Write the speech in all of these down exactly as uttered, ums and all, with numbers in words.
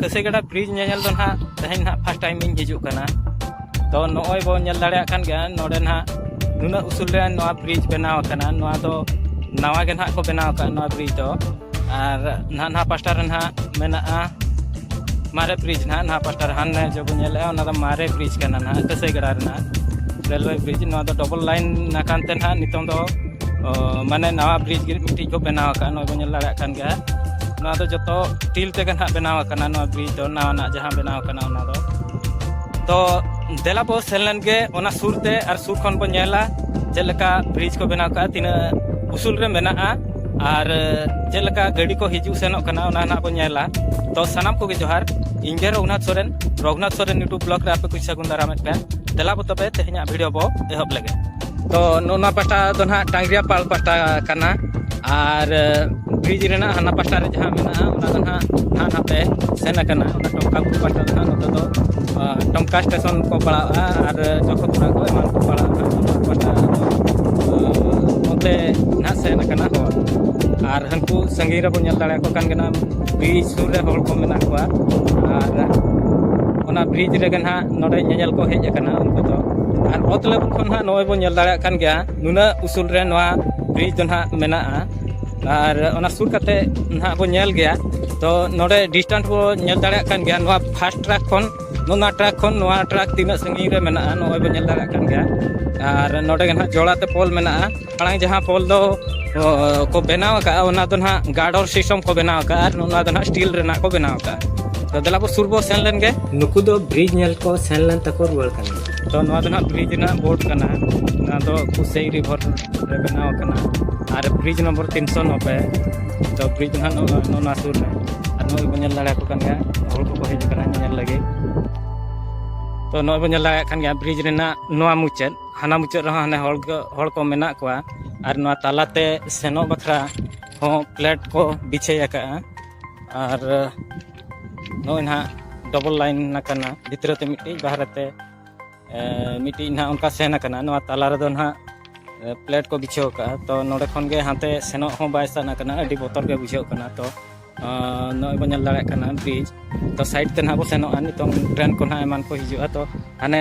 ᱠᱟᱹᱥᱟᱹᱭ ᱜᱟᱰᱟ ᱵᱨᱤᱡᱽ ᱧᱮᱧᱮᱞ ᱫᱚ ᱱᱟᱦᱟᱜ ᱛᱮᱦᱮᱧ ᱱᱟᱦᱟᱜ ᱯᱷᱟᱥᱴ ᱴᱟᱭᱤᱢ ᱤᱧ ᱦᱤᱡᱩᱜ ᱠᱟᱱᱟ᱾ ᱛᱚ ᱱᱚᱜᱼᱚᱭ ᱵᱚᱱ ᱧᱮᱞ ᱫᱟᱲᱮᱭᱟᱜ ᱠᱟᱱ ᱜᱮᱭᱟ, ᱱᱚᱰᱮ ᱱᱟᱦᱟᱜ ᱱᱩᱱᱟᱹᱜ ᱩᱥᱩᱞ ᱨᱮ ᱱᱚᱣᱟ ᱵᱨᱤᱡᱽ ᱵᱮᱱᱟᱣ ᱟᱠᱟᱱᱟ᱾ ᱱᱚᱣᱟ ᱫᱚ ᱱᱟᱣᱟ ᱜᱮ ᱱᱟᱦᱟᱜ ᱠᱚ ᱵᱮᱱᱟᱣ ᱟᱠᱟᱫ ᱱᱚᱣᱟ ᱵᱨᱤᱡᱽ ᱫᱚ᱾ ᱟᱨ ᱱᱟᱦᱟᱜ ᱱᱟᱦᱟᱜ ᱯᱟᱥᱴᱟ ᱨᱮ ᱱᱟᱦᱟᱜ ᱢᱮᱱᱟᱜᱼᱟ ᱢᱟᱨᱮ ᱵᱨᱤᱡᱽ ᱱᱟᱦᱟᱜ, ᱱᱟᱦᱟᱜ ᱯᱟᱥᱴᱟ ᱨᱮ ᱦᱟᱱᱮ ᱡᱮ ᱵᱚᱱ ᱧᱮᱞᱮᱫᱼᱟ, ᱚᱱᱟ ᱫᱚ ᱢᱟᱨᱮ ᱵᱨᱤᱡᱽ ᱠᱟᱱᱟ ᱱᱟᱦᱟᱜ, ᱠᱟᱹᱥᱟᱹᱭ ᱜᱟᱰᱟ ᱨᱮᱱᱟᱜ ᱨᱮᱞᱣᱮ ᱵᱨᱤᱡᱽ᱾ ᱱᱚᱣᱟ ᱫᱚ ᱰᱚᱵᱚᱞ ᱞᱟᱭᱤᱱ ᱟᱠᱟᱱ ᱛᱮ ᱱᱟᱦᱟᱜ ᱱᱤᱛᱚᱝ ᱫᱚ, ᱚ, ᱢᱟᱱᱮ ᱱᱟᱣᱟ ᱵᱨᱤᱡᱽ ᱜᱮ ᱢᱤᱫᱴᱤᱡ ᱠᱚ ᱵᱮᱱᱟᱣ ᱟᱠᱟᱫᱼᱟ᱾ ᱱᱚᱜᱼᱚᱭ ᱵᱚᱱ ᱧᱮᱞ ᱫᱟᱲᱮᱭᱟᱜ ᱠᱟᱱ ᱜᱮᱭᱟ, ᱱᱚᱣᱟ ᱫᱚ ᱡᱚᱛᱚ ᱥᱴᱤᱞ ᱛᱮᱜᱮ ᱱᱟᱦᱟᱜ ᱵᱮᱱᱟᱣ ᱟᱠᱟᱱᱟ ᱱᱚᱣᱟ ᱵᱨᱤᱡᱽ ᱫᱚ, ᱱᱟᱣᱟᱱᱟᱜ ᱡᱟᱦᱟᱸ ᱵᱮᱱᱟᱣ ᱟᱠᱟᱱᱟ ᱚᱱᱟ ᱫᱚ᱾ ᱛᱚ ᱫᱮᱞᱟ ᱵᱚ ᱥᱮᱱ ᱞᱮᱱ ᱜᱮ ᱚᱱᱟ ᱥᱩᱨ ᱛᱮ, ᱟᱨ ᱥᱩᱨ ᱠᱷᱚᱱ ᱵᱚ ᱧᱮᱞᱟ ᱪᱮᱫ ᱞᱮᱠᱟ ᱵᱨᱤᱡᱽ ᱠᱚ ᱵᱮᱱᱟᱣ ᱠᱟᱜᱼᱟ, ᱛᱤᱱᱟᱹᱜ ᱩᱥᱩᱞ ᱨᱮ ᱢᱮᱱᱟᱜᱼᱟ, ᱟᱨ ᱪᱮᱫ ᱞᱮᱠᱟ ᱜᱟᱹᱰᱤ ᱠᱚ ᱦᱤᱡᱩᱜ ᱥᱮᱱᱚᱜ ᱠᱟᱱᱟ, ᱚᱱᱟ ᱱᱟᱦᱟᱜ ᱵᱚ ᱧᱮᱞᱟ᱾ ᱛᱚ ᱥᱟᱱᱟᱢ ᱠᱚᱜᱮ ᱡᱚᱦᱟᱨ, ᱤᱧ ᱜᱮ ᱨᱚᱜᱷᱩᱱᱟᱛᱷ ᱥᱚᱨᱮᱱ, ᱨᱚᱜᱷᱩᱱᱟᱛᱷ ᱥᱚᱨᱮᱱ YouTube vlog ᱨᱮ ᱟᱯᱮ ᱠᱚ ᱥᱟᱹᱜᱩᱱ ᱫᱟᱨᱟᱢᱮᱫ ᱯᱮ᱾ ᱫᱮᱞᱟ ᱵᱚ ᱛᱚᱵᱮ ᱛᱮᱦᱮᱧᱟᱜ ᱵᱷᱤᱰᱤᱭᱳ ᱵᱚ ᱮᱦᱚᱵ ᱞᱮᱜᱮ᱾ ᱛᱚ ᱱᱚᱜᱼᱚ ᱱᱚᱣᱟ ᱯᱟᱦᱴᱟ ᱫᱚ ᱱᱟᱦᱟᱜ ᱴᱟᱝᱜᱽᱨᱤᱭᱟᱯᱟᱞ ᱯᱟᱦᱴᱟ ᱠᱟᱱᱟ, ᱟᱨ ᱵᱨᱤᱡᱽ ᱨᱮᱱᱟᱜ ᱦᱟᱱᱟ ᱯᱟᱦᱴᱟ ᱨᱮ ᱡᱟᱦᱟᱸ ᱢᱮᱱᱟᱜᱼᱟ, ᱚᱱᱟ ᱫᱚ ᱱᱟᱦᱟᱜ ᱦᱟᱱᱟ ᱱᱟᱛᱮ ᱥᱮᱱ ᱟᱠᱟᱱᱟ᱾ ᱚᱱᱟ ᱴᱚᱢᱠᱟ ᱵᱩᱨᱩ ᱯᱟᱦᱴᱟ ᱫᱚ ᱱᱟᱦᱟᱜ ᱱᱚᱛᱮ ᱫᱚ, ᱟ, ᱴᱚᱢᱠᱟ ᱥᱴᱮᱥᱚᱱ ᱠᱚ ᱯᱟᱲᱟᱜᱼᱟ ᱟᱨ ᱡᱚᱠᱷᱚᱛᱯᱩᱨᱟ ᱠᱚ ᱮᱢᱟᱱ ᱠᱚ ᱯᱟᱲᱟᱜᱼᱟ᱾ ᱱᱚᱣᱟ ᱯᱟᱦᱴᱟ ᱫᱚ, ᱟ, ᱱᱚᱛᱮ ᱱᱟᱦᱟᱜ ᱥᱮᱱ ᱟᱠᱟᱱᱟ ᱦᱚᱲ᱾ ᱟᱨ ᱦᱟᱱᱠᱩ ᱥᱟᱺᱜᱤᱧ ᱨᱮᱵᱚᱱ ᱧᱮᱞ ᱫᱟᱲᱮᱭᱟᱠᱚ ᱠᱟᱱ ᱜᱮ ᱱᱟᱦᱟᱜ, ᱵᱨᱤᱡᱽ ᱥᱩᱨ ᱨᱮ ᱦᱚᱲ ᱠᱚ ᱢᱮᱱᱟᱜ ᱠᱚᱣᱟ᱾ ᱟᱨ ᱚᱱᱟ ᱵᱨᱤᱡᱽ ᱨᱮᱜᱮ ᱱᱟᱦᱟᱜ ᱱᱚᱰᱮ ᱧᱮᱧᱮᱞ ᱠᱚ ᱦᱮᱡ ᱟᱠᱟᱱᱟ ᱩᱱᱠᱩ ᱫᱚ᱾ ᱟᱨ ᱚᱛ level ᱠᱷᱚᱱ ᱱᱟᱦᱟᱜ ᱱᱚᱜᱼᱚᱭ ᱵᱚᱱ ᱧᱮᱞ ᱫᱟᱲᱮᱭᱟᱜ ᱠᱟᱱ ᱜᱮᱭᱟ, ᱱᱩᱱᱟᱹᱜ ᱩᱥᱩᱞ ᱨᱮ ᱱᱚᱣᱟ ᱵᱨᱤᱡᱽ ᱫᱚ ᱱᱟᱦᱟᱜ ᱢᱮᱱᱟᱜᱼᱟ᱾ ᱟᱨ ᱚᱱᱟ ᱥᱩᱨ ᱠᱟᱛᱮ ᱱᱟᱦᱟᱜ ᱵᱚᱱ ᱧᱮᱞ ᱜᱮᱭᱟ᱾ ᱛᱚ ᱱᱚᱰᱮ distance ᱵᱚ ᱧᱮᱞ ᱫᱟᱲᱮᱭᱟᱜ ᱠᱟᱱ ᱜᱮᱭᱟ, ᱱᱚᱣᱟ ᱯᱷᱟᱥᱴ ᱴᱨᱟᱠ ᱠᱷᱚᱱ, ᱱᱚᱣᱟ ᱴᱨᱟᱠ ᱠᱷᱚᱱ ᱱᱚᱣᱟ ᱴᱨᱟᱠ ᱛᱤᱱᱟᱹᱜ ᱥᱟᱺᱜᱤᱧ ᱨᱮ ᱢᱮᱱᱟᱜᱼᱟ, ᱱᱚᱜᱼᱚᱭ ᱵᱚᱱ ᱧᱮᱞ ᱫᱟᱲᱮᱭᱟᱜ ᱠᱟᱱ ᱜᱮᱭᱟ᱾ ᱟᱨ ᱱᱚᱰᱮ ᱜᱮ ᱱᱟᱦᱟᱜ ᱡᱚᱲᱟ ᱛᱮ ᱯᱳᱞ ᱢᱮᱱᱟᱜᱼᱟ᱾ ᱢᱟᱲᱟᱝ ᱡᱟᱦᱟᱸ ᱯᱳᱞ ᱫᱚ, ᱚ, ᱠᱚ ᱵᱮᱱᱟᱣ ᱟᱠᱟᱫᱼᱟ, ᱚᱱᱟ ᱫᱚ ᱱᱟᱦᱟᱜ ᱜᱟᱰᱚᱨ ᱥᱤᱥᱴᱮᱢ ᱠᱚ ᱵᱮᱱᱟᱣ ᱟᱠᱟᱫᱼᱟ, ᱟᱨ ᱱᱚᱣᱟ ᱫᱚ ᱱᱟᱦᱟᱜ ᱥᱴᱤᱞ ᱨᱮᱱᱟᱜ ᱠᱚ ᱵᱮᱱᱟᱣ ᱟᱠᱟᱫᱼᱟ᱾ ᱛᱚ ᱫᱮᱞᱟ ᱵᱚ ᱥᱩᱨ ᱵᱚ ᱥᱮᱱ ᱞᱮᱱ ᱜᱮ᱾ ᱱᱩᱠᱩ ᱫᱚ ᱵᱨᱤᱡᱽ ᱧᱮᱞ ᱠᱚ ᱥᱮᱱ ᱞᱮᱱ ᱛᱟᱠᱚ ᱨᱩᱣᱟᱹᱲ ᱠᱟᱱᱟ᱾ ᱛᱚ ᱱᱚᱣᱟ ᱫᱚ ᱱᱟᱦᱟᱜ ᱵᱨᱤᱡᱽ ᱨᱮᱱᱟᱜ ᱵᱳᱨᱰ ᱠᱟᱱᱟ, ᱱᱚᱣᱟ ᱫᱚ ᱠᱩᱥᱟᱹᱭ ᱨᱤᱵᱷᱟᱨ ᱨᱮ ᱵᱮᱱᱟᱣ ᱟᱠᱟᱱᱟ᱾ ᱟᱨ ᱵᱨᱤᱡᱽ ᱱᱚᱢᱵᱚᱨ ᱛᱤᱱᱥᱚ ᱱᱚᱵᱵᱳᱭ, ᱛᱚ ᱵᱨᱤᱡᱽ ᱱᱟᱦᱟᱜ ᱱᱚᱜᱼᱚ ᱱᱚᱣᱟ ᱥᱩᱨ ᱨᱮ, ᱟᱨ ᱱᱚᱜᱼᱚᱭ ᱵᱚᱱ ᱧᱮᱞ ᱫᱟᱲᱮᱭᱟᱠᱚ ᱠᱟᱱ ᱜᱮᱭᱟ, ᱦᱚᱲ ᱠᱚᱠᱚ ᱦᱮᱡ ᱟᱠᱟᱱᱟ ᱧᱮᱧᱮᱞ ᱞᱟᱹᱜᱤᱫ᱾ ᱛᱚ ᱱᱚᱜᱼᱚᱭ ᱵᱚᱱ ᱧᱮᱞ ᱫᱟᱲᱮᱭᱟᱜ ᱠᱟᱱ ᱜᱮᱭᱟ ᱵᱨᱤᱡᱽ ᱨᱮᱱᱟᱜ ᱱᱚᱣᱟ ᱢᱩᱪᱟᱹᱫ, ᱦᱟᱱᱟ ᱢᱩᱪᱟᱹᱫ ᱨᱮᱦᱚᱸ ᱦᱟᱱᱮ ᱦᱚᱲ ᱠᱚ, ᱦᱚᱲ ᱠᱚ ᱢᱮᱱᱟᱜ ᱠᱚᱣᱟ᱾ ᱟᱨ ᱱᱚᱣᱟ ᱛᱟᱞᱟᱛᱮ ᱥᱮᱱᱚᱜ ᱵᱟᱠᱷᱨᱟ ᱦᱚᱸ ᱯᱞᱮᱴ ᱠᱚ ᱵᱤᱪᱷᱟᱹᱭ ᱟᱠᱟᱜᱼᱟ᱾ ᱟᱨ ᱱᱚᱜᱼᱚᱭ ᱱᱟᱦᱟᱜ ᱰᱚᱵᱚᱞ ᱞᱟᱭᱤᱱ ᱟᱠᱟᱱᱟ, ᱵᱷᱤᱛᱨᱤ ᱛᱮ ᱢᱤᱫᱴᱤᱡ, ᱵᱟᱦᱨᱮ ᱛᱮ, ᱮ, ᱢᱤᱫᱴᱤᱡ ᱱᱟᱦᱟᱜ ᱚᱱᱠᱟ ᱥᱮᱱ ᱟᱠᱟᱱᱟ᱾ ᱱᱚᱣᱟ ᱛᱟᱞᱟ ᱨᱮᱫᱚ ᱱᱟᱦᱟᱜ, ᱮ, ᱯᱞᱮᱴ ᱠᱚ ᱵᱤᱪᱷᱟᱹᱣ ᱟᱠᱟᱜᱼᱟ᱾ ᱛᱚ ᱱᱚᱰᱮ ᱠᱷᱚᱱ ᱜᱮ ᱦᱟᱱᱛᱮ ᱥᱮᱱᱚᱜ ᱦᱚᱸ ᱵᱟᱭ ᱥᱟᱱᱟ ᱠᱟᱱᱟ, ᱟᱹᱰᱤ ᱵᱚᱛᱚᱨ ᱜᱮ ᱵᱩᱡᱷᱟᱹᱜ ᱠᱟᱱᱟ᱾ ᱛᱚ ᱱᱚᱜᱼᱚᱭ ᱵᱚᱱ ᱧᱮᱞ ᱫᱟᱲᱮᱭᱟᱜ ᱠᱟᱱᱟ ᱵᱨᱤᱡᱽ᱾ ᱛᱚ ᱥᱟᱭᱤᱰ ᱛᱮ ᱱᱟᱦᱟᱜ ᱵᱚ ᱥᱮᱱᱚᱜᱼᱟ, ᱱᱤᱛᱚᱝ ᱴᱨᱮᱱ ᱠᱚ ᱱᱟᱦᱟᱜ ᱮᱢᱟᱱ ᱠᱚ ᱦᱤᱡᱩᱜᱼᱟ᱾ ᱛᱚ ᱦᱟᱱᱮ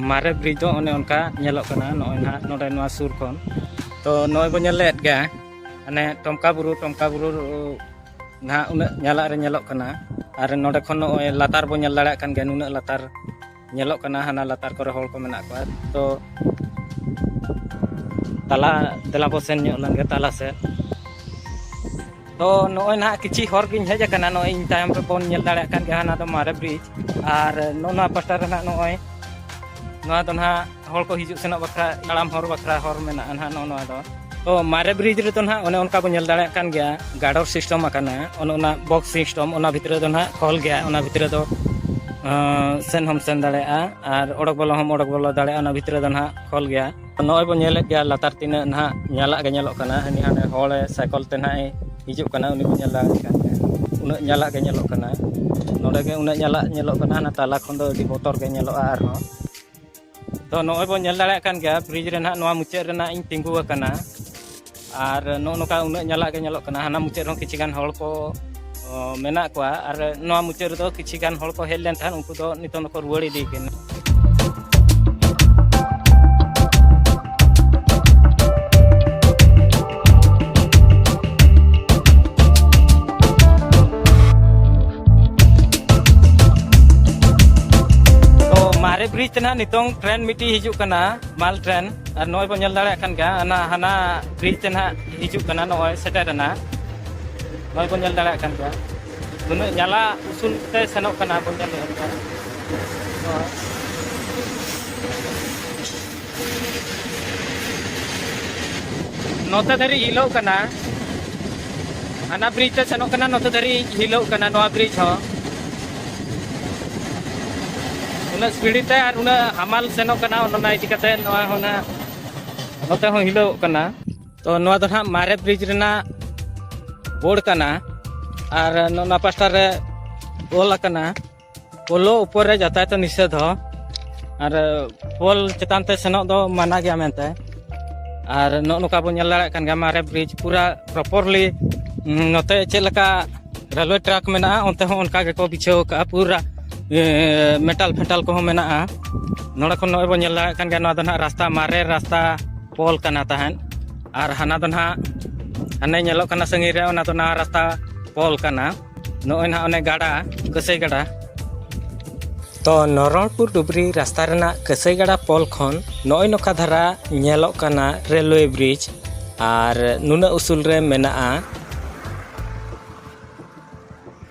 ᱢᱟᱨᱮ ᱵᱨᱤᱡᱽ ᱫᱚ ᱚᱱᱮ ᱚᱱᱠᱟ ᱧᱮᱞᱚᱜ ᱠᱟᱱᱟ ᱱᱚᱜᱼᱚᱭ ᱱᱟᱦᱟᱜ ᱱᱚᱰᱮ ᱱᱚᱣᱟ ᱥᱩᱨ ᱠᱷᱚᱱ᱾ ᱛᱚ ᱱᱚᱜᱼᱚᱭ ᱵᱚᱱ ᱧᱮᱞᱮᱫ ᱜᱮᱭᱟ ᱦᱟᱱᱮ ᱴᱚᱢᱠᱟ ᱵᱩᱨᱩ, ᱴᱚᱢᱠᱟ ᱵᱩᱨᱩ ᱱᱟᱦᱟᱜ ᱩᱱᱟᱹᱜ ᱧᱟᱞᱟᱜ ᱨᱮ ᱧᱮᱞᱚᱜ ᱠᱟᱱᱟ᱾ ᱟᱨ ᱱᱚᱰᱮ ᱠᱷᱚᱱ ᱱᱚᱜᱼᱚᱭ ᱞᱟᱛᱟᱨ ᱵᱚᱱ ᱧᱮᱞ ᱫᱟᱲᱮᱭᱟᱜ ᱠᱟᱱ ᱜᱮᱭᱟ, ᱱᱩᱱᱟᱹᱜ ᱞᱟᱛᱟᱨ ᱧᱮᱞᱚᱜ ᱠᱟᱱᱟ, ᱦᱟᱱᱟ ᱞᱟᱛᱟᱨ ᱠᱚᱨᱮ ᱦᱚᱲ ᱠᱚ ᱢᱮᱱᱟᱜ ᱠᱚᱣᱟ᱾ ᱛᱚ ᱛᱟᱞᱟ, ᱫᱮᱞᱟ ᱵᱚ ᱥᱮᱱ ᱧᱚᱜ ᱞᱮᱱ ᱜᱮ ᱛᱟᱞᱟ ᱥᱮᱫ᱾ ᱛᱚ ᱱᱚᱜᱼᱚᱭ ᱱᱟᱦᱟᱜ ᱠᱤᱪᱷᱤ ᱦᱚᱨ ᱜᱤᱧ ᱦᱮᱡ ᱟᱠᱟᱱᱟ, ᱱᱚᱜᱼᱚᱭ ᱤᱧ ᱛᱟᱭᱚᱢ ᱨᱮᱵᱚᱱ ᱧᱮᱞ ᱫᱟᱲᱮᱭᱟᱜ ᱠᱟᱱ ᱜᱮᱭᱟ, ᱦᱟᱱᱟ ᱫᱚ ᱢᱟᱨᱮ ᱵᱨᱤᱡᱽ᱾ ᱟᱨ ᱱᱚᱜᱼᱚ ᱱᱚᱣᱟ ᱯᱟᱥᱴᱟ ᱨᱮ ᱱᱟᱦᱟᱜ ᱱᱚᱜᱼᱚᱭ ᱱᱚᱣᱟ ᱫᱚ ᱱᱟᱦᱟᱜ ᱦᱚᱲ ᱠᱚ ᱦᱤᱡᱩᱜ ᱥᱮᱱᱚᱜ ᱵᱟᱠᱷᱨᱟ, ᱛᱟᱲᱟᱢ ᱦᱚᱨ ᱵᱟᱠᱷᱨᱟ ᱦᱚᱨ ᱢᱮᱱᱟᱜᱼᱟ ᱱᱟᱦᱟᱜ ᱱᱚᱜᱼᱚ ᱱᱚᱣᱟ ᱫᱚ᱾ ᱛᱚ ᱢᱟᱨᱮ ᱵᱨᱤᱡᱽ ᱨᱮᱫᱚ ᱱᱟᱦᱟᱜ ᱚᱱᱮ ᱚᱱᱠᱟ ᱵᱚᱱ ᱧᱮᱞ ᱫᱟᱲᱮᱭᱟᱜ ᱠᱟᱱ ᱜᱮᱭᱟ, ᱜᱟᱰᱚᱨ ᱥᱤᱥᱴᱮᱢ ᱟᱠᱟᱱᱟ, ᱚᱱᱮ ᱚᱱᱟ ᱵᱚᱠᱥ ᱥᱤᱥᱴᱮᱢ, ᱚᱱᱟ ᱵᱷᱤᱛᱨᱤ ᱨᱮᱫᱚ ᱱᱟᱦᱟᱜ ᱠᱷᱚᱞ ᱜᱮᱭᱟ, ᱚᱱᱟ ᱵᱷᱤᱛᱨᱤ ᱨᱮᱫᱚ ᱟᱸ, ᱥᱮᱱ ᱦᱚᱸᱢ ᱥᱮᱱ ᱫᱟᱲᱮᱭᱟᱜᱼᱟ ᱟᱨ ᱚᱰᱚᱠ ᱵᱚᱞᱚ ᱦᱚᱸᱢ ᱚᱰᱚᱠ ᱵᱚᱞᱚ ᱫᱟᱲᱮᱭᱟᱜᱼᱟ, ᱚᱱᱟ ᱵᱷᱤᱛᱨᱤ ᱨᱮᱫᱚ ᱱᱟᱦᱟᱜ ᱠᱷᱚᱞ ᱜᱮᱭᱟ᱾ ᱱᱚᱜᱼᱚᱭ ᱵᱚᱱ ᱧᱮᱞᱮᱫ ᱜᱮᱭᱟ ᱞᱟᱛᱟᱨ ᱛᱤᱱᱟᱹᱜ ᱱᱟᱦᱟᱜ ᱧᱟᱞᱟᱜ ᱜᱮ ᱧᱮᱞᱚᱜ ᱠᱟᱱᱟ, ᱦᱟᱹᱱᱤ ᱦᱟᱸᱰᱮ ᱦᱚᱲᱮ ᱥᱟᱭᱠᱮᱞ ᱛᱮ ᱱᱟᱦᱟᱜ ᱮ ᱦᱤᱡᱩᱜ ᱠᱟᱱᱟ, ᱩᱱᱤ ᱵᱚᱱ ᱧᱮᱞ ᱫᱟᱲᱮᱭᱟᱜ ᱠᱟᱱ ᱜᱮᱭᱟ᱾ ᱩᱱᱟᱹᱜ ᱧᱟᱞᱟᱜ ᱜᱮ ᱧᱮᱞᱚᱜ ᱠᱟᱱᱟ, ᱱᱚᱰᱮ ᱜᱮ ᱩᱱᱟᱹᱜ ᱧᱟᱞᱟᱜ ᱧᱮᱞᱚᱜ ᱠᱟᱱᱟ, ᱦᱟᱱᱟ ᱛᱟᱞᱟ ᱠᱷᱚᱱ ᱫᱚ ᱟᱹᱰᱤ ᱵᱚᱛᱚᱨ ᱜᱮ ᱧᱮᱞᱚᱜᱼᱟ ᱟᱨᱦᱚᱸ᱾ ᱛᱚ ᱱᱚᱜᱼᱚᱭ ᱵᱚᱱ ᱧᱮᱞ ᱫᱟᱲᱮᱭᱟᱜ ᱠᱟᱱ ᱜᱮᱭᱟ ᱵᱨᱤᱡᱽ ᱨᱮ ᱱᱟᱦᱟᱜ ᱱᱚᱣᱟ ᱢᱩᱪᱟᱹᱫ ᱨᱮᱱᱟᱜ ᱤᱧ ᱛᱤᱸᱜᱩ ᱟᱠᱟᱱᱟ᱾ ᱟᱨ ᱱᱚᱜᱼᱚ ᱱᱚᱝᱠᱟ ᱩᱱᱟᱹᱜ ᱧᱟᱞᱟᱜ ᱜᱮ ᱧᱮᱞᱚᱜ ᱠᱟᱱᱟ, ᱦᱟᱱᱟ ᱢᱩᱪᱟᱹᱫ ᱨᱮᱦᱚᱸ ᱠᱤᱪᱷᱤ ᱜᱟᱱ ᱦᱚᱲ ᱠᱚ, ᱚ, ᱢᱮᱱᱟᱜ ᱠᱚᱣᱟ᱾ ᱟᱨ ᱱᱚᱣᱟ ᱢᱩᱪᱟᱹᱫ ᱨᱮᱫᱚ ᱠᱤᱪᱷᱤ ᱜᱟᱱ ᱦᱚᱲ ᱠᱚ ᱦᱮᱡ ᱞᱮᱱ ᱛᱟᱦᱮᱸᱫ, ᱩᱱᱠᱩ ᱫᱚ ᱱᱤᱛᱚᱝ ᱫᱚᱠᱚ ᱨᱩᱣᱟᱹᱲ ᱤᱫᱤ ᱠᱟᱱᱟ᱾ ᱛᱚ ᱢᱟᱨᱮ ᱵᱨᱤᱡᱽ ᱛᱮ ᱱᱟᱦᱟᱜ ᱱᱤᱛᱚᱝ ᱴᱨᱮᱱ ᱢᱤᱫᱴᱤᱡ ᱦᱤᱡᱩᱜ ᱠᱟᱱᱟ, ᱢᱟᱞ ᱴᱨᱮᱱ᱾ ᱟᱨ ᱱᱚᱜᱼᱚᱭ ᱵᱚᱱ ᱧᱮᱞ ᱫᱟᱲᱮᱭᱟᱜ ᱠᱟᱱ ᱜᱮᱭᱟ, ᱦᱟᱱᱟ, ᱦᱟᱱᱟ ᱵᱨᱤᱡᱽ ᱛᱮ ᱱᱟᱦᱟᱜ ᱦᱤᱡᱩᱜ ᱠᱟᱱᱟ, ᱱᱚᱜᱼᱚᱭ ᱥᱮᱴᱮᱨ ᱮᱱᱟ᱾ ᱱᱚᱜᱼᱚᱭ ᱵᱚᱱ ᱧᱮᱞ ᱫᱟᱲᱮᱭᱟᱜ ᱠᱟᱱ ᱜᱮᱭᱟ, ᱱᱩᱱᱟᱹᱜ ᱧᱟᱞᱟ ᱩᱥᱩᱞ ᱛᱮ ᱥᱮᱱᱚᱜ ᱠᱟᱱᱟ, ᱵᱚᱱ ᱧᱮᱞ ᱧᱟᱢ ᱮᱫᱟ᱾ ᱱᱚᱜᱼᱚᱭ᱾ ᱱᱚᱛᱮ ᱫᱷᱟᱹᱨᱤᱡ ᱦᱤᱞᱚᱜ ᱠᱟᱱᱟ, ᱦᱟᱱᱟ ᱵᱨᱤᱡᱽ ᱛᱮ ᱥᱮᱱᱚᱜ ᱠᱟᱱᱟ, ᱱᱚᱛᱮ ᱫᱷᱟᱹᱨᱤᱡ ᱦᱤᱞᱚᱜ ᱠᱟᱱᱟ ᱱᱚᱣᱟ ᱵᱨᱤᱡᱽ ᱦᱚᱸ᱾ ᱩᱱᱟᱹᱜ ᱥᱯᱤᱰ ᱛᱮ ᱟᱨ ᱩᱱᱟᱹᱜ ᱦᱟᱢᱟᱞ ᱥᱮᱱᱚᱜ ᱠᱟᱱᱟ, ᱚᱱᱟ ᱤᱫᱤ ᱠᱟᱛᱮ ᱱᱚᱣᱟ ᱦᱚᱸ ᱱᱟᱜ ᱱᱚᱛᱮ ᱦᱚᱸ ᱦᱤᱞᱟᱹᱣᱚᱜ ᱠᱟᱱᱟ᱾ ᱛᱚ ᱱᱚᱣᱟ ᱫᱚ ᱱᱟᱦᱟᱜ ᱢᱟᱨᱮ ᱵᱨᱤᱡᱽ ᱨᱮᱱᱟᱜ ᱵᱳᱨᱰ ᱠᱟᱱᱟ᱾ ᱟᱨ ᱱᱚᱜᱼᱚ ᱱᱚᱣᱟ ᱯᱟᱥᱴᱟ ᱨᱮ ᱚᱞ ᱟᱠᱟᱱᱟ, "ᱯᱳᱞᱳ ᱩᱯᱚᱨ ᱨᱮ ᱡᱟᱛᱟᱭᱟᱛ ᱱᱤᱥᱮᱫᱷᱚ", ᱟᱨ ᱯᱳᱞ ᱪᱮᱛᱟᱱ ᱛᱮ ᱥᱮᱱᱚᱜ ᱫᱚ ᱢᱟᱱᱟ ᱜᱮᱭᱟ ᱢᱮᱱᱛᱮ᱾ ᱟᱨ ᱱᱚᱜᱼᱚ ᱱᱚᱝᱠᱟ ᱵᱚᱱ ᱧᱮᱞ ᱫᱟᱲᱮᱭᱟᱜ ᱠᱟᱱ ᱜᱮᱭᱟ ᱢᱟᱨᱮ ᱵᱨᱤᱡᱽ ᱯᱩᱨᱟ ᱯᱨᱚᱯᱚᱨᱞᱤ, ᱩᱸ, ᱱᱚᱛᱮ ᱪᱮᱫ ᱞᱮᱠᱟ ᱨᱮᱞᱣᱮ ᱴᱨᱟᱠ ᱢᱮᱱᱟᱜᱼᱟ, ᱚᱱᱛᱮ ᱦᱚᱸ ᱚᱱᱠᱟ ᱜᱮᱠᱚ ᱵᱤᱪᱷᱟᱹᱣ ᱟᱠᱟᱫᱼᱟ᱾ ᱯᱩᱨᱟ ᱢᱮᱴᱟᱞ ᱯᱷᱮᱴᱟᱞ ᱠᱚᱦᱚᱸ ᱢᱮᱱᱟᱜᱼᱟ᱾ ᱱᱚᱰᱮ ᱠᱷᱚᱱ ᱱᱚᱜᱼᱚᱭ ᱵᱚᱱ ᱧᱮᱞ ᱫᱟᱲᱮᱭᱟᱜ ᱠᱟᱱ ᱜᱮᱭᱟ, ᱱᱚᱣᱟ ᱫᱚ ᱱᱟᱦᱟᱜ ᱨᱟᱥᱛᱟ, ᱢᱟᱨᱮ ᱨᱟᱥᱛᱟ ᱯᱳᱞ ᱠᱟᱱᱟ ᱛᱟᱦᱮᱸᱫ᱾ ᱟᱨ ᱦᱟᱱᱟ ᱫᱚ ᱱᱟᱦᱟᱜ, ᱦᱟᱱᱮ ᱧᱮᱞᱚᱜ ᱠᱟᱱᱟ ᱥᱟᱺᱜᱤᱧ ᱨᱮ, ᱚᱱᱟ ᱫᱚ ᱱᱟᱣᱟ ᱨᱟᱥᱛᱟ ᱯᱳᱞ ᱠᱟᱱᱟ᱾ ᱱᱚᱜᱼᱚᱭ ᱱᱟᱦᱟᱜ ᱚᱱᱮ ᱜᱟᱰᱟ, ᱠᱟᱹᱥᱟᱹᱭ ᱜᱟᱰᱟ᱾ ᱛᱚ, ᱱᱚᱨᱚᱲᱯᱩᱨ ᱰᱩᱵᱽᱨᱤ ᱨᱟᱥᱛᱟ ᱨᱮᱱᱟᱜ ᱠᱟᱹᱥᱟᱹᱭ ᱜᱟᱰᱟ ᱯᱳᱞ ᱠᱷᱚᱱ ᱱᱚᱜᱼᱚᱭ ᱱᱚᱝᱠᱟ ᱫᱷᱟᱨᱟ ᱧᱮᱞᱚᱜ ᱠᱟᱱᱟ ᱨᱮᱞᱣᱮ ᱵᱨᱤᱡᱽ, ᱟᱨ ᱱᱩᱱᱟᱹᱜ ᱩᱥᱩᱞ ᱨᱮ ᱢᱮᱱᱟᱜᱼᱟ᱾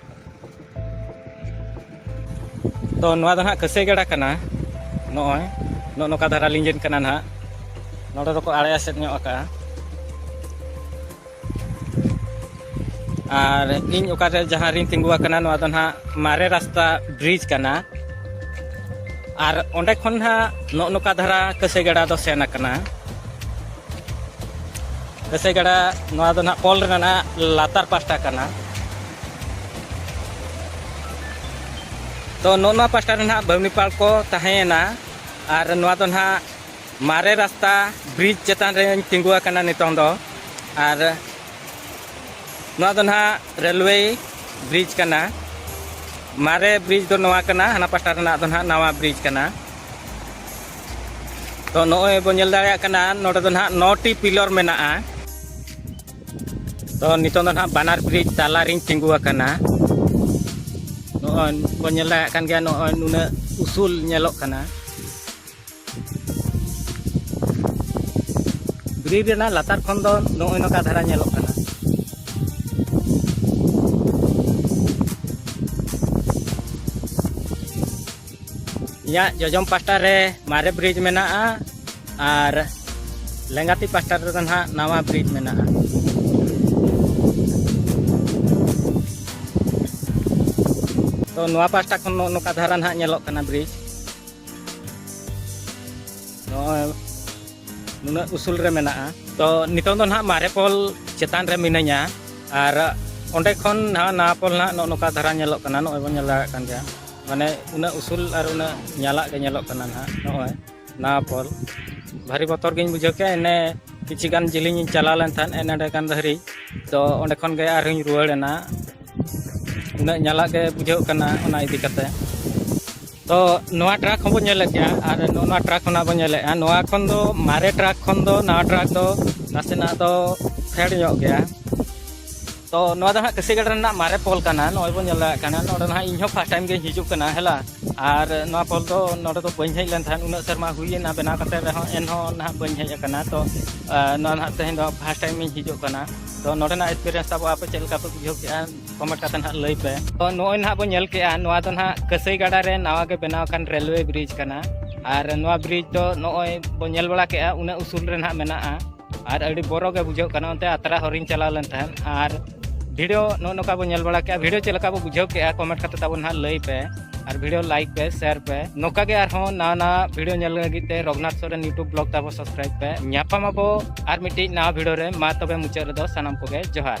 ᱛᱚ, ᱱᱚᱣᱟ ᱫᱚ ᱱᱟᱦᱟᱜ ᱠᱟᱹᱥᱟᱹᱭ ᱜᱟᱰᱟ ᱠᱟᱱᱟ᱾ ᱱᱚᱜᱼᱚᱭ ᱱᱚᱜᱼᱚ ᱱᱚᱝᱠᱟ ᱫᱷᱟᱨᱟ ᱞᱤᱸᱡᱤᱱ ᱠᱟᱱᱟ ᱱᱟᱦᱟᱜ᱾ ᱱᱚᱰᱮ ᱫᱚᱠᱚ ᱟᱲᱮ ᱮᱥᱮᱫ ᱧᱚᱜ ᱟᱠᱟᱜᱼᱟ᱾ ᱟᱨ ᱤᱧ ᱚᱠᱟᱨᱮ, ᱡᱟᱦᱟᱸ ᱨᱤᱧ ᱛᱤᱸᱜᱩ ᱟᱠᱟᱱᱟ, ᱱᱚᱣᱟ ᱫᱚ ᱱᱟᱦᱟᱜ ᱢᱟᱨᱮ ᱨᱟᱥᱛᱟ ᱵᱨᱤᱡᱽ ᱠᱟᱱᱟ᱾ ᱟᱨ ᱚᱸᱰᱮ ᱠᱷᱚᱱ ᱱᱟᱦᱟᱜ ᱱᱚᱜᱼᱚ ᱱᱚᱝᱠᱟ ᱫᱷᱟᱨᱟ ᱠᱟᱹᱥᱟᱹᱭ ᱜᱟᱰᱟ ᱫᱚ ᱥᱮᱱ ᱟᱠᱟᱱᱟ᱾ ᱠᱟᱹᱥᱟᱹᱭ ᱜᱟᱰᱟ, ᱱᱚᱣᱟ ᱫᱚ ᱱᱟᱦᱟᱜ ᱯᱳᱞ ᱨᱮᱱᱟᱜ ᱞᱟᱛᱟᱨ ᱯᱟᱦᱴᱟ ᱠᱟᱱᱟ᱾ ᱛᱚ, ᱱᱚᱜᱼᱚ ᱱᱚᱣᱟ ᱯᱟᱦᱴᱟ ᱨᱮ ᱱᱟᱦᱟᱜ ᱵᱟᱹᱣᱱᱤᱯᱟᱲ ᱠᱚ ᱛᱟᱦᱮᱸᱭᱮᱱᱟ᱾ ᱟᱨ ᱱᱚᱣᱟ ᱫᱚ ᱱᱟᱦᱟᱜ ᱢᱟᱨᱮ ᱨᱟᱥᱛᱟ ᱵᱨᱤᱡᱽ ᱪᱮᱛᱟᱱ ᱨᱮᱧ ᱛᱤᱸᱜᱩ ᱟᱠᱟᱱᱟ ᱱᱤᱛᱚᱝ ᱫᱚ᱾ ᱟᱨ ᱱᱚᱣᱟ ᱫᱚ ᱱᱟᱦᱟᱜ ᱨᱮᱞᱣᱮ ᱵᱨᱤᱡᱽ ᱠᱟᱱᱟ᱾ ᱢᱟᱨᱮ ᱵᱨᱤᱡᱽ ᱫᱚ ᱱᱚᱣᱟ ᱠᱟᱱᱟ, ᱦᱟᱱᱟ ᱯᱟᱦᱴᱟ ᱨᱮᱱᱟᱜ ᱫᱚ ᱱᱟᱦᱟᱜ ᱱᱟᱣᱟ ᱵᱨᱤᱡᱽ ᱠᱟᱱᱟ᱾ ᱛᱚ, ᱱᱚᱜᱼᱚᱭ ᱵᱚᱱ ᱧᱮᱞ ᱫᱟᱲᱮᱭᱟᱜ ᱠᱟᱱᱟ, ᱱᱚᱰᱮ ᱫᱚ ᱱᱟᱦᱟᱜ ᱱᱚ ᱴᱤ ᱯᱤᱞᱚᱨ ᱢᱮᱱᱟᱜᱼᱟ᱾ ᱛᱚ, ᱱᱤᱛᱚᱝ ᱫᱚ ᱱᱟᱦᱟᱜ ᱵᱟᱱᱟᱨ ᱵᱨᱤᱡᱽ ᱛᱟᱞᱟ ᱨᱤᱧ ᱛᱤᱸᱜᱩ ᱟᱠᱟᱱᱟ᱾ ᱱᱚᱜᱼᱚᱭ ᱵᱚᱱ ᱧᱮᱞ ᱫᱟᱲᱮᱭᱟᱜ ᱠᱟᱱ ᱜᱮᱭᱟ, ᱱᱚᱜᱼᱚᱭ ᱱᱩᱱᱟᱹᱜ ᱩᱥᱩᱞ ᱧᱮᱞᱚᱜ ᱠᱟᱱᱟ᱾ ᱵᱨᱤᱡᱽ ᱨᱮᱱᱟᱜ ᱞᱟᱛᱟᱨ ᱠᱷᱚᱱ ᱫᱚ ᱱᱚᱜᱼᱚᱭ ᱱᱚᱝᱠᱟ ᱫᱷᱟᱨᱟ ᱧᱮᱞᱚᱜ ᱠᱟᱱᱟ᱾ ᱤᱧᱟᱹᱜ ᱡᱚᱡᱚᱢ ᱯᱟᱦᱴᱟ ᱨᱮ ᱢᱟᱨᱮ ᱵᱨᱤᱡᱽ ᱢᱮᱱᱟᱜᱼᱟ, ᱟᱨ ᱞᱮᱸᱜᱟᱛᱤ ᱯᱟᱦᱴᱟ ᱨᱮᱫᱚ ᱱᱟᱦᱟᱜ ᱱᱟᱣᱟ ᱵᱨᱤᱡᱽ ᱢᱮᱱᱟᱜᱼᱟ᱾ ᱛᱚ, ᱱᱚᱣᱟ ᱯᱟᱦᱴᱟ ᱠᱷᱚᱱ ᱱᱚᱜᱼᱚ ᱱᱚᱝᱠᱟ ᱫᱷᱟᱨᱟ ᱱᱟᱦᱟᱜ ᱧᱮᱞᱚᱜ ᱠᱟᱱᱟ ᱵᱨᱤᱡᱽ᱾ ᱱᱚᱜᱼᱚᱭ ᱱᱩᱱᱟᱹᱜ ᱩᱥᱩᱞ ᱨᱮ ᱢᱮᱱᱟᱜᱼᱟ᱾ ᱛᱚ, ᱱᱤᱛᱚᱝ ᱫᱚ ᱱᱟᱦᱟᱜ ᱢᱟᱨᱮ ᱯᱳᱞ ᱪᱮᱛᱟᱱ ᱨᱮ ᱢᱤᱱᱟᱹᱧᱟ, ᱟᱨ ᱚᱸᱰᱮ ᱠᱷᱚᱱ ᱱᱟᱦᱟᱜ ᱱᱟᱣᱟ ᱯᱳᱞ ᱱᱟᱦᱟᱜ ᱱᱚᱜᱼᱚ ᱱᱚᱝᱠᱟ ᱫᱷᱟᱨᱟ ᱧᱮᱞᱚᱜ ᱠᱟᱱᱟ᱾ ᱱᱚᱜᱼᱚᱭ ᱵᱚᱱ ᱧᱮᱞ ᱫᱟᱲᱮᱭᱟᱜ ᱠᱟᱱ ᱜᱮᱭᱟ, ᱢᱟᱱᱮ ᱩᱱᱟᱹᱜ ᱩᱥᱩᱞ ᱟᱨ ᱩᱱᱟᱹᱜ ᱧᱟᱞᱟᱜ ᱜᱮ ᱧᱮᱞᱚᱜ ᱠᱟᱱᱟ ᱱᱟᱦᱟᱜ᱾ ᱱᱚᱜᱼᱚᱭ ᱱᱟᱣᱟ ᱯᱳᱞ, ᱵᱷᱟᱨᱤ ᱵᱚᱛᱚᱨ ᱜᱤᱧ ᱵᱩᱡᱷᱟᱹᱣ ᱠᱮᱜᱼᱟ᱾ ᱮᱱᱮ ᱠᱤᱪᱷᱩ ᱜᱟᱱ ᱡᱤᱞᱤᱧ ᱤᱧ ᱪᱟᱞᱟᱣ ᱞᱮᱱ ᱛᱟᱦᱮᱸᱫ, ᱮᱱᱮ ᱮᱸᱰᱮ ᱜᱟᱱ ᱫᱷᱟᱹᱨᱤᱡ᱾ ᱛᱚ, ᱚᱸᱰᱮ ᱠᱷᱚᱱ ᱜᱮ ᱟᱨᱦᱚᱸᱧ ᱨᱩᱣᱟᱹᱲ ᱮᱱᱟ᱾ ᱩᱱᱟᱹᱜ ᱧᱟᱞᱟᱜ ᱜᱮ ᱵᱩᱡᱷᱟᱹᱜ ᱠᱟᱱᱟ ᱚᱱᱟ ᱤᱫᱤ ᱠᱟᱛᱮ᱾ ᱛᱚ ᱱᱚᱣᱟ ᱴᱨᱟᱠ ᱦᱚᱸᱵᱚᱱ ᱧᱮᱞᱮᱫ ᱜᱮᱭᱟ, ᱟᱨ ᱱᱚᱜᱼᱚ ᱱᱚᱣᱟ ᱴᱨᱟᱠ ᱠᱷᱚᱱᱟᱜ ᱵᱚᱱ ᱧᱮᱞᱮᱫᱼᱟ, ᱱᱚᱣᱟ ᱠᱷᱚᱱ ᱫᱚ ᱢᱟᱨᱮ ᱴᱨᱟᱠ ᱠᱷᱚᱱ ᱫᱚ ᱱᱟᱣᱟ ᱴᱨᱟᱠ ᱫᱚ ᱱᱟᱥᱮᱱᱟᱜ ᱫᱚ ᱯᱷᱮᱰ ᱧᱚᱜ ᱜᱮᱭᱟ᱾ ᱛᱚ ᱱᱚᱣᱟ ᱫᱚ ᱦᱟᱸᱜ ᱠᱟᱹᱥᱤ ᱜᱟᱰᱟ ᱨᱮᱱᱟᱜ ᱢᱟᱨᱮ ᱯᱳᱞ ᱠᱟᱱᱟ, ᱱᱚᱜᱼᱚᱭ ᱵᱚᱱ ᱧᱮᱞ ᱫᱟᱲᱮᱭᱟᱜ ᱠᱟᱱᱟ᱾ ᱱᱚᱰᱮ ᱫᱚ ᱦᱟᱸᱜ ᱤᱧ ᱦᱚᱸ ᱯᱷᱟᱥᱴ ᱴᱟᱭᱤᱢ ᱜᱤᱧ ᱦᱤᱡᱩᱜ ᱠᱟᱱᱟ, ᱦᱮᱞᱟ᱾ ᱟᱨ ᱱᱚᱣᱟ ᱯᱳᱞ ᱫᱚ ᱱᱚᱰᱮ ᱫᱚ ᱵᱟᱹᱧ ᱦᱮᱡ ᱞᱮᱱ ᱛᱟᱦᱮᱸᱫ, ᱩᱱᱟᱹᱜ ᱥᱮᱨᱢᱟ ᱦᱩᱭᱮᱱᱟ ᱵᱮᱱᱟᱣ ᱠᱟᱛᱮ ᱨᱮᱦᱚᱸ, ᱮᱱᱦᱚᱸ ᱱᱟᱦᱟᱜ ᱵᱟᱹᱧ ᱦᱮᱡ ᱟᱠᱟᱱᱟ᱾ ᱛᱚ ᱱᱚᱣᱟ ᱱᱟᱦᱟᱜ ᱛᱮᱦᱮᱧ ᱫᱚ ᱯᱷᱟᱥᱴ ᱴᱟᱭᱤᱢ ᱤᱧ ᱦᱤᱡᱩᱜ ᱠᱟᱱᱟ᱾ ᱛᱚ ᱱᱚᱰᱮᱱᱟᱜ ᱮᱠᱥᱯᱤᱨᱤᱭᱮᱱᱥ ᱛᱟᱵᱚ ᱟᱯᱮ ᱪᱮᱫ ᱞᱮᱠᱟ ᱯᱮ ᱵᱩᱡᱷᱟᱹᱣ ᱠᱮᱫᱼᱟ, ᱠᱚᱢᱮᱱᱴ ᱠᱟᱛᱮ ᱱᱟᱦᱟᱜ ᱞᱟᱹᱭ ᱯᱮ᱾ ᱛᱚ ᱱᱚᱜᱼᱚᱭ ᱱᱟᱦᱟᱜ ᱵᱚᱱ ᱧᱮᱞ ᱠᱮᱫᱼᱟ, ᱱᱚᱣᱟ ᱫᱚ ᱱᱟᱦᱟᱜ ᱠᱟᱹᱥᱟᱹᱭ ᱜᱟᱰᱟ ᱨᱮ ᱱᱟᱣᱟ ᱜᱮ ᱵᱮᱱᱟᱣ ᱟᱠᱟᱱ ᱨᱮᱞᱣᱮ ᱵᱨᱤᱡᱽ ᱠᱟᱱᱟ᱾ ᱟᱨ ᱱᱚᱣᱟ ᱵᱨᱤᱡᱽ ᱫᱚ ᱱᱚᱜᱼᱚᱭ ᱵᱚᱱ ᱧᱮᱞ ᱵᱟᱲᱟ ᱠᱮᱫᱼᱟ, ᱩᱱᱟᱹᱜ ᱩᱥᱩᱞ ᱨᱮ ᱱᱟᱦᱟᱜ ᱢᱮᱱᱟᱜᱼᱟ᱾ ᱟᱨ ᱟᱹᱰᱤ ᱵᱚᱨᱚ ᱜᱮ ᱵᱩᱡᱷᱟᱹᱜ ᱠᱟᱱᱟ᱾ ᱚᱱᱛᱮ ᱟᱛᱨᱟ ᱦᱚᱨᱤᱧ ᱪᱟᱞᱟᱣ ᱞᱮᱱ ᱛᱟᱦᱮᱸᱫ᱾ ᱟᱨ ᱵᱷᱤᱰᱤᱭᱳ ᱱᱚᱜᱼᱚ ᱱᱚᱝᱠᱟ ᱵᱚᱱ ᱧᱮᱞ ᱵᱟᱲᱟ ᱠᱮᱫᱼᱟ, ᱵᱷᱤᱰᱤᱭᱳ ᱪᱮᱫ ᱞᱮᱠᱟ ᱵᱚ ᱵᱩᱡᱷᱟᱹᱣ ᱠᱮᱫᱼᱟ, ᱠᱚᱢᱮᱱᱴ ᱠᱟᱛᱮ ᱛᱟᱵᱚᱱ ᱱᱟᱦᱟᱜ ᱞᱟᱹᱭ ᱯᱮ᱾ ᱟᱨ ᱵᱷᱤᱰᱤᱭᱳ ᱞᱟᱭᱤᱠ ᱯᱮ, ᱥᱮᱭᱟᱨ ᱯᱮ᱾ ᱱᱚᱝᱠᱟ ᱜᱮ ᱟᱨᱦᱚᱸ ᱱᱟᱣᱟ ᱱᱟᱣᱟ ᱵᱷᱤᱰᱤᱭᱳ ᱧᱮᱞ ᱞᱟᱹᱜᱤᱫ ᱛᱮ ᱨᱚᱜᱷᱩᱱᱟᱛᱷ ᱥᱚᱨᱮᱱ ᱭᱩᱴᱩᱵᱽ ᱵᱞᱚᱜ ᱛᱟᱵᱚ ᱥᱟᱵᱥᱠᱨᱟᱭᱤᱵᱽ ᱯᱮ᱾ ᱧᱟᱯᱟᱢ ᱟᱵᱚ ᱟᱨ ᱢᱤᱫᱴᱤᱡ ᱱᱟᱣᱟ ᱵᱷᱤᱰᱤᱭᱳ ᱨᱮ᱾ ᱢᱟ ᱛᱚᱵᱮ ᱢᱩᱪᱟᱹᱫ ᱨᱮᱫᱚ ᱥᱟᱱᱟᱢ ᱠᱚᱜᱮ ᱡᱚᱦᱟᱨ᱾